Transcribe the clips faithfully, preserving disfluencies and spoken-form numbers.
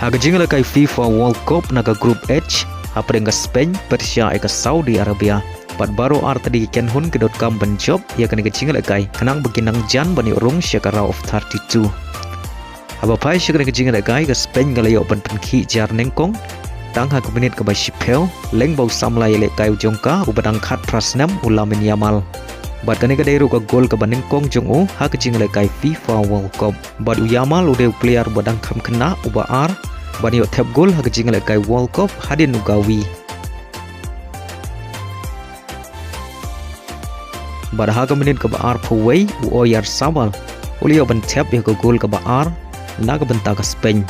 Ha ka jingïalehkai FIFA World Cup na ka Group H, hapdeng ka Spain pyrshah ïa ka Saudi Arabia, bad baroh artylli ki kynhun ki donkam ban jop ïa kane ka jingïalehkai khnang ba kin nang jan ban ïoh rung sha ka round of thirty-two. Haba phai sha kane ka jingïalehkai, ka Spain ka la ïoh ban pynkhih jar nyngkong tang ha ka minit kaba shiphew, lyngba u samla ïalehkai u jong ka uba dang khatphra snem, u Lamine Yamal. Bad kane ka dei ruh ka gol kaba nyngkong jong u ha ka jingïalehkai FIFA World Cup. Bad u Yamal u dei u player ba dang kham khynnah uba ar ban ïoh thep gol ha ka jingïalehkai World Cup hadien u Gavi. Bad ha ka minit kaba arphew wei, u Oyarzabal u la ïoh ban thep ïa ka gol kaba ar na ka bynta ka Spain.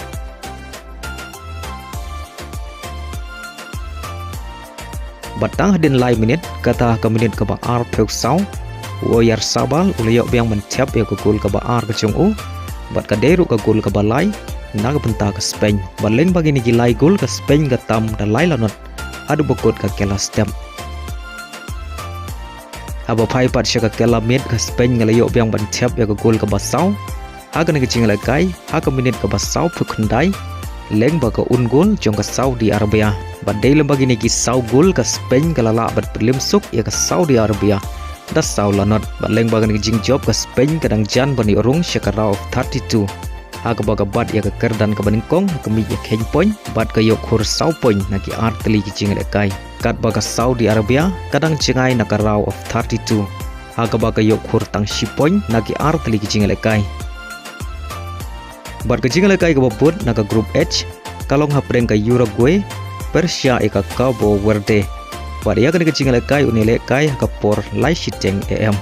Bad tang hadien lai minit, kata ha ka minit kaba arphew saw, u Oyarzabal u la ïoh biang ban thep ïa ka gol kaba ar ka jong u, bad ka dei ruh ka gol kaba lai na ka bynta ka Spain. Bad lyngba kine ki lai gol, ka Spain ka tam da lai lanot haduh ba kut ka kylla step. Haba phai pat sha ka kylla miet, ka Spain ka la ïoh biang ban thep ïa ka gol kaba saw ha kane ka jingïalehkai ha ka minit kaba sawphew khyndai, lyngba ka own goal jong ka Saudi Arabia. Bad dei lyngba kine ki saw gol, ka Spain ka la lah ban pynlem suk ïa ka Saudi Arabia da saw lanot. Bad lyngba kane ka jingjop, ka Spain ka dang jan ban ïoh rung sha ka round of thirty-two, ha kaba ka bat ïa ka kyrdan kaba nyngkong ha ka miej ïakheiñ point, bad ka ïoh khur saw point na ki artylli ki jingïalehkai, katba ka Saudi Arabia ka dang jngai na ka round of thirty-two, ha kaba ka ïoh khur tang shi point na ki artylli ki jingïalehkai. Bad ka jingïalehkai kaba bud na ka Group H ka long hapdeng ka Uruguay pyrshah ïa ka Cabo Verde. Bad ïa kane ka jingïalehkai yn ïalehkai ha ka por lai shiteng A M.